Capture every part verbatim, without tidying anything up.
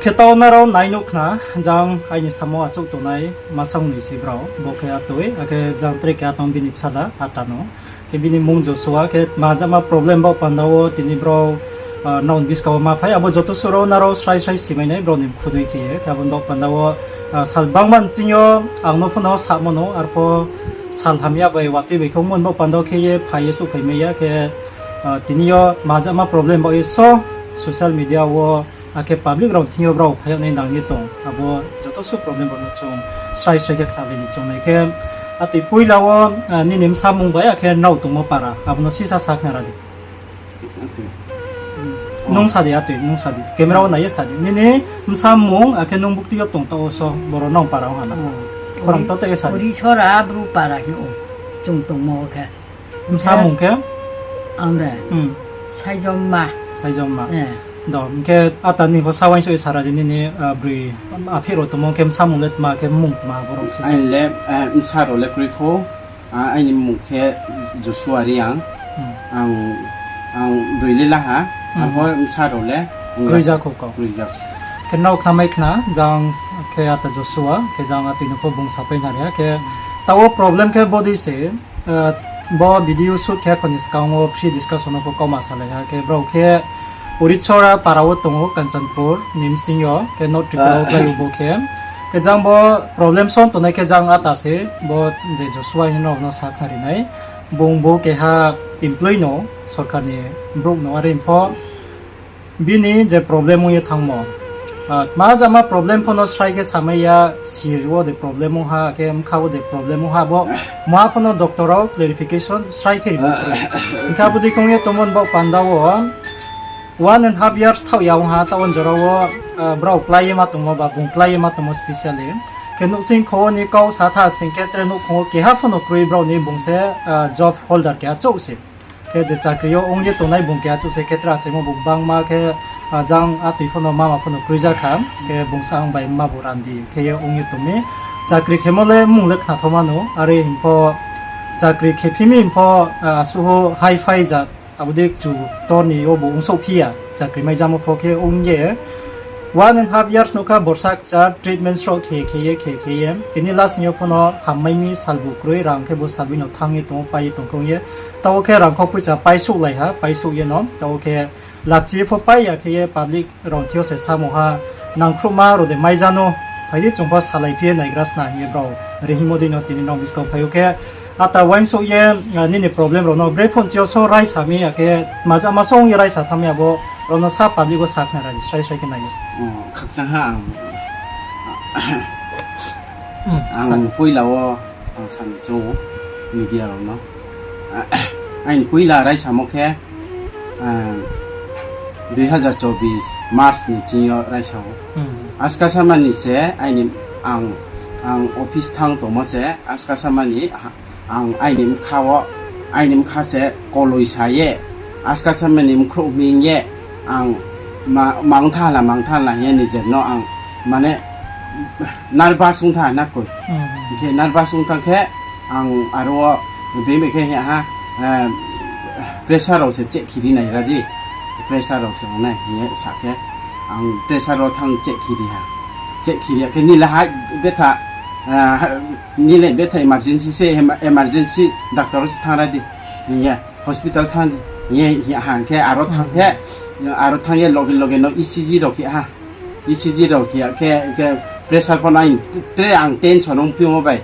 Khe taoh nrao nai nuh khna, jang aini samo achouh tongnai masang noi se brao, bo khe atoi, akhe jang tre keha tong bini bsala, ata no. Khe bini mmung Joshua, khe majama problem baoh panda wo tini brao, ah, nrao ni buskang wo ma phai, abo joto suh rao nrao srai srai simai nai, brao ni mkhu dei khe ye. Khe abo ni baoh panda wo, ah, sal bangma nching yo ang no pho no samo no, arpho sal hamya bai watoi bai khe ongmo ni baoh panda wo khe ye phai ye souhphai mai ya, khe, ah, tini yo majama problem baoh ye so social media wo, akhe public rao thing yo brao phai yag nai nang ye tong. Abo joto suh problem rao no chung srai srai khe khnalai ni choung nai khe. Atoi poila wo, ah, nini bsa mmung bai akhe nrao tongmo para, abo no sisa sa khna ra di. Atoi. Nung sa di, atoi, nung sa di. Camera wo nai ye sa di. Nini bsa mmung, akhe nung bukti yo tong taoh wo so, boro nrao para ong ha na. Khorang to te ye sa di. Uri sora Bru para hing ou. Chung tongmo khe. Bsa mmung khe? Ang de. Hmm. Saijomma. Saijomma. Eh. Do, hing khe ata ni pho sa uaingsouh ye sa ra di nini, ah, broi aphih rao tongmo khe bsa mmung le tma khe mmung tma borok se. Aini le, eh, bsa rao le kroi kho. Ah, aini mmung khe Joshua Reang. Hmm. Ang, ang broi le la ha. Hmm. Arpho bsa rao le kroi ja kho kau. Kroi ja kho. Khe nrao khna mai khna, jang khe ata Joshua, khe jang atoi no pho bung sapai nari ha, khe taoh wo problem khe bodei se, ah, bo video shoot khe khoni skang wo free discussion no pho kauma salai ha, khe brao khe Urichora para wo tong ou, Kanchanpur ni bsing yo, khe North Tripura wo klái ou bo khe. Khe jang bo problem song tongnai khe jang ata se, bo je Joshua hing nrao no sa khnari nai. Bung bo keha employee no, sorkar ni brouh no, are pho bini je problem ong ye thanngmo. Ah, tma jama problem pho no srai khe samai ya, sir wo de problem ong ha, khe bkha wo de problem ong ha, bo mungha pho no doctor rao clarification srai khe rimo kroi. Hing khe abo dei khe ong ye tongmo ni baoh panda wo, one and half years thaoh ya ong ha, taoh wo jora wo, ah, brao klái ye ma tongmo ba, bung klái ye ma tongmo specially. Khe nouhsing kho ni kau sa tha sing khe tre nouhkhong wo keha pho no kroi brao ni bung se, ah, job holder keha chouh se. Khe je chakri yo ong ye tongnai bung keha chouh se khe tre achaimo bung bangma khe, ah, jang atoi pho no mama pho no kroi ja kha, khe bung sa ang bai mma bu randi khe ye ong ye tong mi. Chakri khemo le mmung le khnathoma no, are hing pho chakri khe phi mi hing pho, ah, asuh wo hi-fi ja, abo dei kchu tor ni yo bo ongsouh phi ya, chakri mai jamo pho khe ong ye, one and half years no kha borsa kchar treatment sroh khe khe ye, khe khe ye. Tini last ni yo pho no hammai mi salbu kroi, rang khe bo salbui no thanng ye tong ou, pai ye tong khe ong ye. Taoh khe rang kho poicha paisouhlai ha, paisouh ye no. Taoh khe lachi ye pho pai ya khe ye public rao thing yo se samung ha, nangkhruhma rao de mai ja no, phai di chung pho salai phi ye naigra sna hing ye brao rihingmo dei no tini nrao buskang phai ou khe, ata uaingsouh ye, ah, nini problem rao no bre phone chi yo so raisa mi ya khe, majama song ye raisa thanng mi abo rao no sa public wo sa khna ra di, srai srai khe nai ye. Oh, khakchang ha ang. Hmm, ang sa di. Poila wo ang sa ni choung ou media rao no. Aini poila raisamo khe, ah, dui hazar chobis March ni ching yo raisa ou. Hmm. Askasama ni se aini, ang, ang office thanng tongmo se, askasama ni ha-, ang aini bkha wo, aini bkha se koloi sa ye, askasama ni bkhrouh hming ye, ang ma-, mangtha la, mangtha la hing ye nijer no ang, mane, nervous ong tha na koi. Hmm. Hing khe nervous ong thanng khe, ang aro wo bini khe hing ha, eh, pressure rao se check khiri nai ra di. Pressure rao se ong nai hing ye sa khe, ang pressure wo thanng check khiri ha. Check khiri ya khe nile hai betha, eh, nile betha emergency se, em-, emergency doctor wo se thanng ra di hing ye, hospital thanng di hing ye, hing ha khe aro thanng khe, aro thanng ye loge loge no E C G rao khe ha. E C G rao khe ya khe, khe pressure pho nai, tre ang tension ong phimo bai,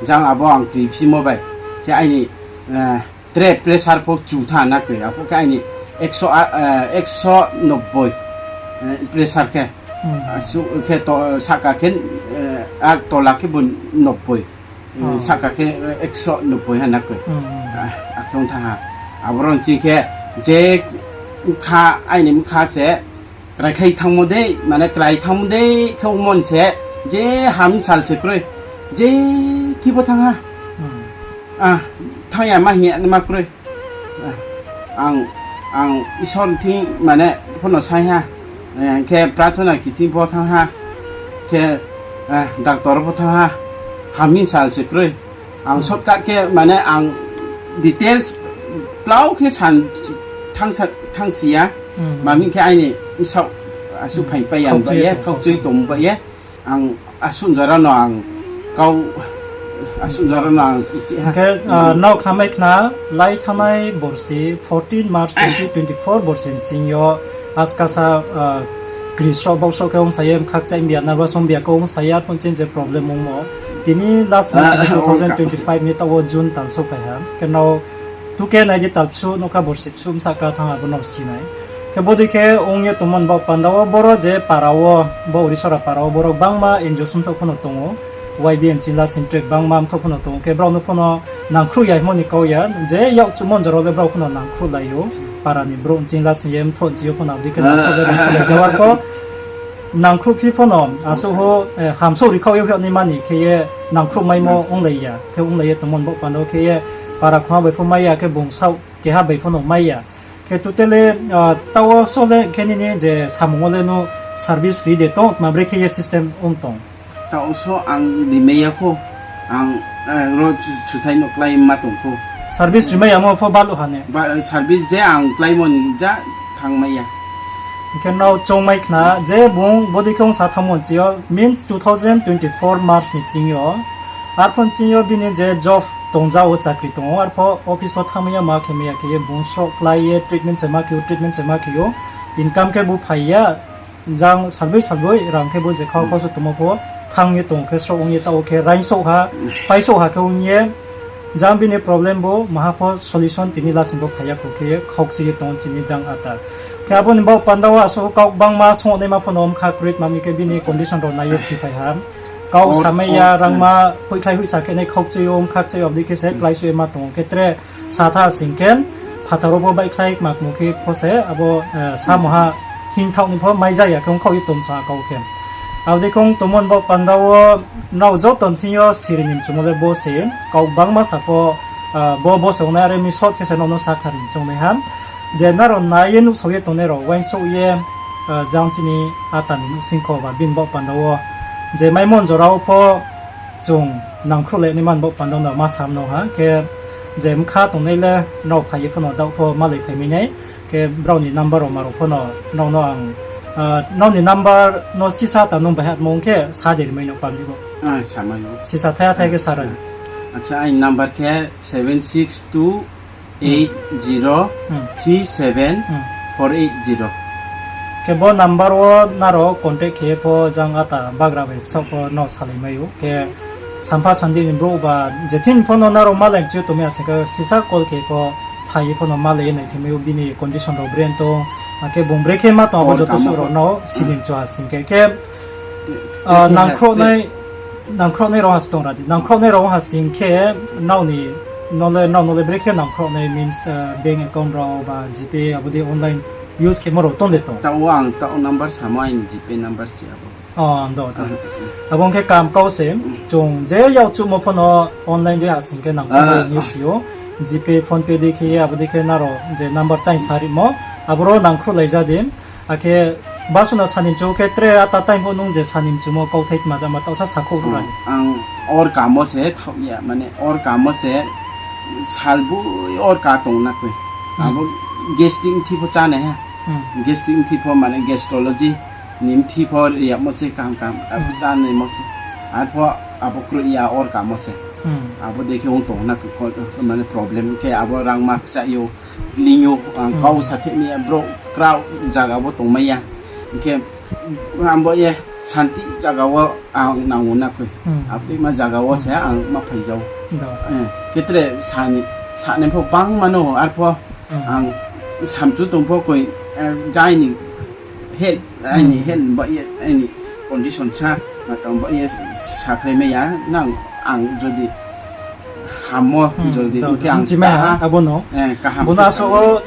jang abo ang kri phimo bai, khe aini, eh, tre pressure pho chu tha na koi, abo khe aini ekso, ah, eh, ekso nobboi, eh, pressure khe. Hmm. Asuh khe to, sahka khe, eh, a tola khe bo nobboi. Hmm. Sahka khe, eh, ekso nobboi ha na koi. Hmm. Ah, akhe ong tha ha. Abo rao ni ching khe je bkha, aini bkha se, kraikhlai thanngmo dei, mane krai thanngmo dei khe ongmo ni se, je hamsal se kroi, je khe bo thanng ha. Hmm. Ah, thanng ya ma hing ya ma kroi. Ah, ang, ang Isor thing mane pho no sai ha. Eh, khe prathona khe thing pho thanng ha. Khe, eh, doctor pho thanng ha. Hamsal se kroi. Ang shortcut khe mane ang details klau khe san thanng sa, thanng si ya. Hmm. Mami khe aini bsaoh, Asuh phaingpai ya, khaukchui tong ba ye. Ang asuh jora no ang kau, asuh jora no ang ichi ha. Hing khe, nrao khnamai khna, lai thanngnai borsi, fourteen March twenty twenty-four borsi ni ching yo, askasa, kri sroh bau sroh khe ongsa ye, mkha kchai mbiya, nervous ongbiya khe ongsa ye, arphuh ching je problem ongmo. Tini last ni two thousand twenty-five ni taoh wo June tal souhphai ha. Khe nrao tu khe nai di, tal bsuh, nougkha borsi bsuh bsa ka thanng abo no si nai. Khe bodei khe ong ye tongmo ni baoh panda wo boro je para wo, bo Orisora para wo borok bangma N G O sumthoh pho no tong ou, Y B N chini last ni track bangma mthoh pho no tong ou, khe brao no pho no nangkhruh ya himo ni kau ya, je yak chuhmo jora le brao pho no nangkhruhlai ou, para ni brouh chini last ni ye mthoh chini yo pho no abdei khe nangkhruhlai, nangkhruhlai jawar pho, nangkhruhphi pho no asuh ho, hamsouh rikhaoh ye hoih naima ni khe ye nangkhruhmaimo onglai ya, khe onglai ye tongmo ni baoh panda wo khe ye para khoma bai pho mai ya, khe bung saoh keha bai pho no mai ya. Khe totally, taoh wo so le khe nini je samung wo le no service ri de tong, tma brekhe ye system ong tong? Taoh so ang rimai ya kho, ang ro chuthai no klái ma tong kho. Service rimai yamo pho baluh ha ne? Service je ang kláimo ni ja thanngmai ya. Hing khe nrao choungmai khna je bung bodei khe ongsa thanngmo ni ching yo, means two thousand twenty-four March ni ching yo, arphuh ni ching yo bini je job tongja wo chakri tong ou, arphuh office pho thanngmai ya, ma khe mai ya khe ye bung sroh klái ye treatment se ma khe ou, treatment se ma khe ou, income khe bu phai ya, jang salboi salboi rang khe bo je khao khao se tongmo pho thanng ye tong khe sroh ong ye taoh wo khe raisouh ha, paisouh ha khe ong ye, jang bini problem bo maha pho solution tini last ni bo phai ya kho khe ye khaukchui ye tong chini jang ata. Khe abo ni baoh panda wo asuh kau bangma songnaima pho no mkha kroi, tma mi khe bini condition rao nai ye siphai ha. Kau samai ya, rangma hoihkhlai hoihsa khe nai khaukchui ou, mkha kchai ou, abdei khe se kláisouh ye ma tong ou. Khe tre sa tha sing khe, phathar wo pho baihkhlai kma kmu khe pho se abo, samoha hingthaoh ni pho mai ja ya khe ongkhaoh ye tong sa kau khe. Abdei khe ong tongmo ni baoh panda wo nrao joto ni thing yo siri ni mchumo le bo se, kau bangma sa pho, bo bo se ongnai are mi short khe se nrao no sa khnari ni choungnai ha. Je nrao nai ye nuhsao ye tongnai rao uaingsouh ye, jang chini ata ni nuhsingkho ba bini baoh panda wo je maimo ni jora wo pho chung nangkhruhlai naima ni baoh panda no ma sam no ha khe, je mkha tongnai le nrao phai ye pho no daoh pho malai phai mai nai. Khe brao ni number rao ma rao pho no nrao no ang, nrao ni number no sisa ta nung bai hatmo ong khe sa de rimai no pamdi bo. Sisa thaiha thai khe sa ra di. Aini number khe seven six two eight zero three seven four eight zero. Khe bo number wo nrao contact khe pho jang ata bagra bai bsaoh pho no salai mai ou. Khe sampha sandi ni brouh ba je thing pho no nrao malai mchi ou tongmai ya sing khe sisa call khe pho phai ye pho no malai ye naiphi mai ou bini condition rao bren tong, akhe bung brekhe ma tong abo joto suh rao no sini mchu ha sing khe. Khe nangkhrouhnai rao ha se tong ra di. Nangkhrouhnai rao ha sing khe nrao no le, nrao no le brekhe nangkhrouhnai means, bank account rao ba GPay abo dei online use khemo rao tong de tong? Taoh wo ang taoh number samo aini GPay number se abo. Abo ong khe kam kau se, chung je yak chuhmo pho no online dei ha sing khe nangkhrouh ye si ou. GPay, PhonePe dei khe ye abo dei khe nrao je number taing sa rimo, aboro nangkhrouhlai ja di. Akhe basu no sani mchu khe tre ata time pho nung je sani mchumo kauthai tma jama taoh sa sakhouh ruh ra di. Ang or kamo se thaoh ya, mane or kamo se salboi or ka tong na koi. Abo gastric mthi pho chánai ha. Gastric mthi pho mane gastrology ni mthi pho riyamo se kaham kaham abo chánaimo se. Arpho abo kroih ya or kamo se. Abo dei khe ong tong na koi, mane problem khe abo rangma kchah yo, ling yo, ang kau sa theh mi ya, brouh kraoh zaga wo tongmai ya. Hing khe ang bo ye santi zaga wo ang nang ou na koi. Abo dei ma zaga wo se ang ma phai ja ou. Khe tre sanai pho bangma no arpho ang samchu tong pho koi, aini health ba ye aini condition sa, ma tong ba ye sakhlai mai ya nang ang jodi hammo, jodi hing khe ang chimai ha abo no. Bo no asuh wo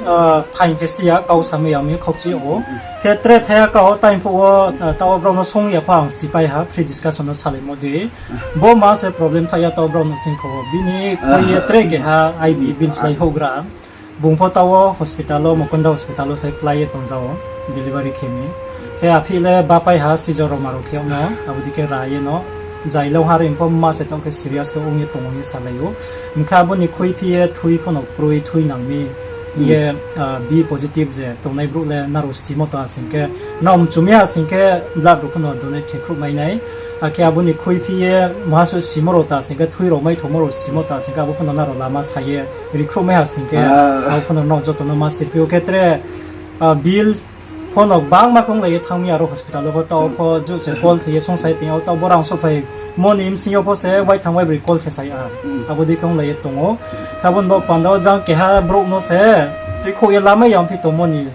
phaing khe si ya, kau samai ya mi khaukchi ou. Khe tre thaiha kau time phuh wo, taoh wo brao no song ya pho ang sipai ha, free discussion no salaimo dei. Bo ma se problem thai ya taoh brao no singkho wo. Bini koi ye tre keha I B bini slái houhgra. Bung pho taoh wo hospital wo, Mukunda hospital wo se klái ye tong ja ou, delivery khe mi. Khe aphi le bapai ha, seizure rao ma rao khe yag no, abo dei khe ra ye no, zai le ha reing pho ma se taoh khe serious khe ong ye tong ou hing ye salai ou. Hing khe abo ni khuiphi ye thui pho no kroi, thui nang mi. Ye, ah, B positive je tongnai brouh le nrao simo ta sing khe, nrao mchumi ha sing khe blood rao pho no donate khe khruh mai nai. Akhe abo ni khuiphi ye maha suh simo rao ta sing khe, thui rao mai thongmo rao simo ta sing khe, abo pho no nrao lama sa ye ri khruh mai ha sing khe, abo pho no nrao joto no ma sirphi ou khe tre, ah, bill pho no gbangma khe onglai ye thanng mi aro hospital wo pho, taoh pho juh se call khe ye sungsai tong ou, taoh bo rang souhphaimo ni bsing yo pho se waithang waibroi call khe sa ya. Abo dei khe onglai ye tong ou. Khe abo ni baoh panda wo jang keha brouh no se tuikhouh ye lamai ya ongphi tongmo ni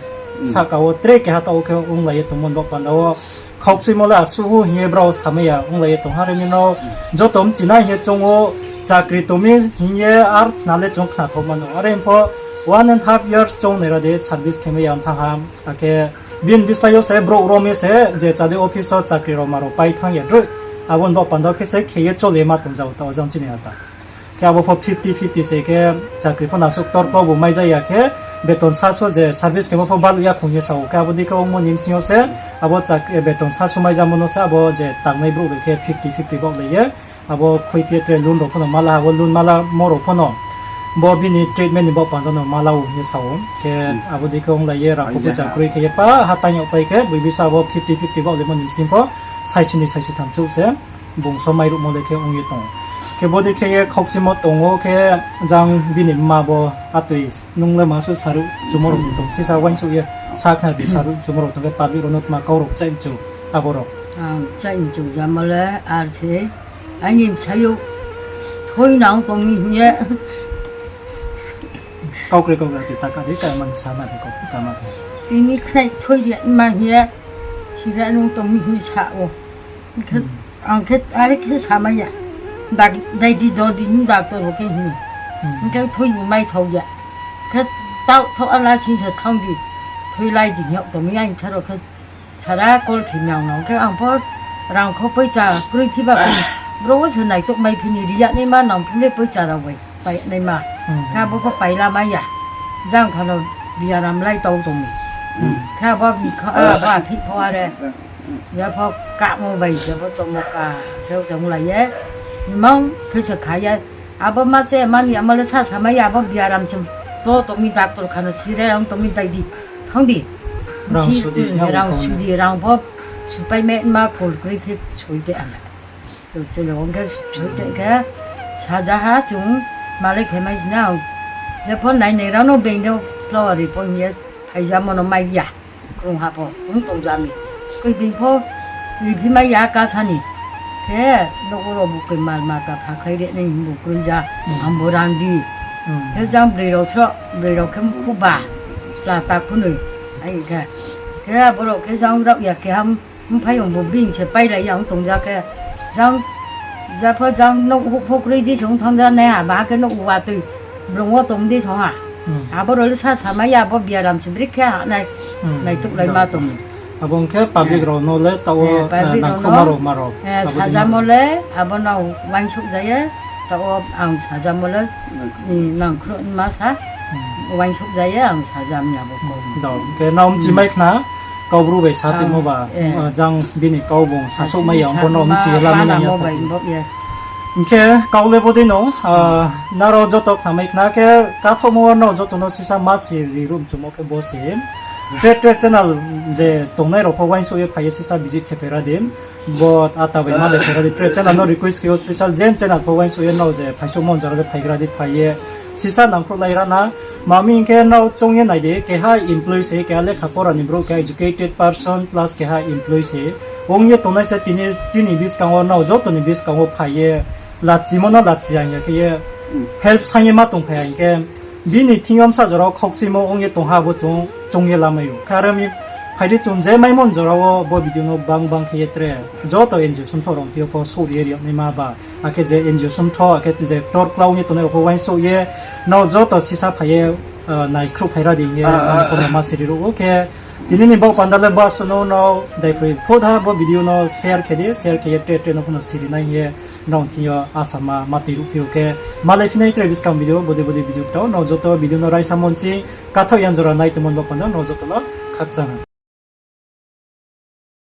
sahka wo tre keha taoh wo khe onglai ye tongmo ni baoh panda wo khaukchuimo le asuh hing ye brao samai ya onglai ye tong ha. Are mi no joto mchinai hing ye choung ou, chakri tong mi hing ye ar khna le chung khna thouh mano. Are pho one and half years choung nai ra de service khe mai ya ong thanng ha. Akhe bini bislái yo se brouh rom ye se je chade office wo chakri rao ma rao pai thanng ya droi. Abo ni baoh panda khe se khe ye chole ma tong jao taoh jang chini ata. Khe abo pho fifty fifty se khe chakri pho no asuh ktor ktor bo mai ja ya khe beton sasu je service khemo pho baluh ya khong ye sa ou. Khe abo dei khe ongmo ni bsing yo se abo chak-, beton sasu mai jamo no se abo je tangnai brouh bai khe fifty fifty baohlai ye abo khuiphi ye tre loan rao pho no mala, abo loan malamo rao pho no bo bini treatment ni baoh panda no mala ou hing ye sa ou. Khe abo dei khe onglai ye rang kho poicha kroi khe ye pa ha tang yag pai khe boi bisa abo fifty fifty baohlaimo ni bsing pho saisi ni saisi tham chouh se bung so mairuhmo le khe ong ye tong ou. Khe bo dei khe ye khaukchuimo tong ou khe jang bini mma bo atoi nung le ma suh saruh chumo rao tong sisa uaingsouh ye sa khna di saruh chumo rao tong khe public rao no tma kau rao kchaih mchu abo rao. Ang kchaih mchu jamo le ar se aini bsai ou thoi nang tong mi hing ye. Kau kre kau kre ti ta ka di ka mani sa na di kau ta ma khe. Tini khnai thoi di ma hing ye. Sira nung tong mi hing sa ou. Ang khe are khe samai ya. Dak-, dai di do di hing doctor bo khe hing. Hing khe thoi bo mai thao ya. Khe taoh tho ala sing se thanng di. Thoi lai di hing yag tong mi aini bsa rao khe sara call khe nang nang khe ang pho rang kho poicha kroi phi ba khe bro wo se naitouh mai phi ni ri ya naima nang phi le poicha rao bai pai naima. Khe abo pho pai la mai ya. Jang kha no biaram lai tau tong mi. Khe abo bikha, abo aphi pho are. Ya pho kahmo bai se bo chomo ka khe chung lai ye. Imang khe se kha ye. Abo ma che mani amo le sa samai ya, abo biaram se to tong mi doctor kha no sira ang tong mi dai di. Thanng di. Rang sudi, rang pho supai me ma kol kroi khe soi te ang. To chole ong khe soi te khe saja ha chung malai khe mai sina. Je pho nai nai rao no being no flower ri pho hing ye phai jamo no mai ya. Krung ha pho ong tong ja mi. Koi being pho ri phi mai ya kasa ni. Khe nouh wo rao bu koi mal mata phakhlai re nai hing bu kroi ja. Ang bo rang di. Khe jang broi rao sroh, broi rao khe mkhu ba. Chla ta khunoi. Ai khe. Khe abo rao khe jang rao ya khe ham mphai ong bo being se pailai ya ong tong ja khe. Jang, ja pho jang nouh huh pho kroi di song thanng ja nai ha, ba khe nouh watoi brong wo tong di song ha. Abo rao le sa samai ya, abo biaram se bri khe ha nai. Naitouh lai ma tong. Abo ong khe public rao no le taoh wo, public rao no, nangkhruhma rao ma rao. Sajamo le abo no uaingsouh ja ye, taoh wo ang sajamo le, nangkhruhma sa, uaingsouh ja ye ang sajam ya bo kau. Ong khe nrao mchi mai khna, Kaubru bai sa tongmo ba, jang bini kau bung sasouh mai ya, ong pho no mchi ye lamai nang ya sa. Hing khe kau le bodei no, nrao joto khnamai khna khe, kathohmo wo nrao joto no sisa ma siri ruh mchumo khe bo se. Tre tre channel je tongnai rao pho uaingsouh ye phai ye sisa visit khe phaira di. Bo ata bai ma le phaira di. Tre channel no request khe ou special je channel pho uaingsouh ye nrao je phaisouhmo jora le phaigra di phai ye. Sisa nangkhruhlai ra na. Mami hing khe nrao choung ye nai di, keha employee se, keha lekha pora ni brouh, keha educated person, plus keha employee se. Ong ye tongnai se tini chini buskang wo, nrao joto ni buskang wo phai ye. Lachimo no lachi ya hing ya khe ye. Help saing ye ma tongphai ya hing khe. Bini thing yo bsa jora wo khaukchuimo ong ye tong ha bo chung, choung ye lamai ou. Khe are mi phai di chung je maimo jora wo bo video no bang bang khe ye tre. Joto N G O sumthoh rao thing yo pho souhri ye ri yag naima ba. Akhe je N G O sumthoh, akhe je ktor klau ong ye tongnai rao pho uaingsouh ye. Nrao joto sisa phai ye, naikhruh phaira di hing ye, nrao pho no ma siri ruh ou khe. Tini ni baoh panda le basuh no nrao daiphoi phutha bo video no share khe di, share khe ye tre tre no pho no siri nai hing ye. Nrao thing yo asa ma, ma tui ruhphi ou khe. Malai phi nai tre buskang video, bodei bodei video ptao. Nrao joto video no raisa monchi, kathaoh yan jora nai tongmo ni baoh panda, nrao joto no khakchang ha.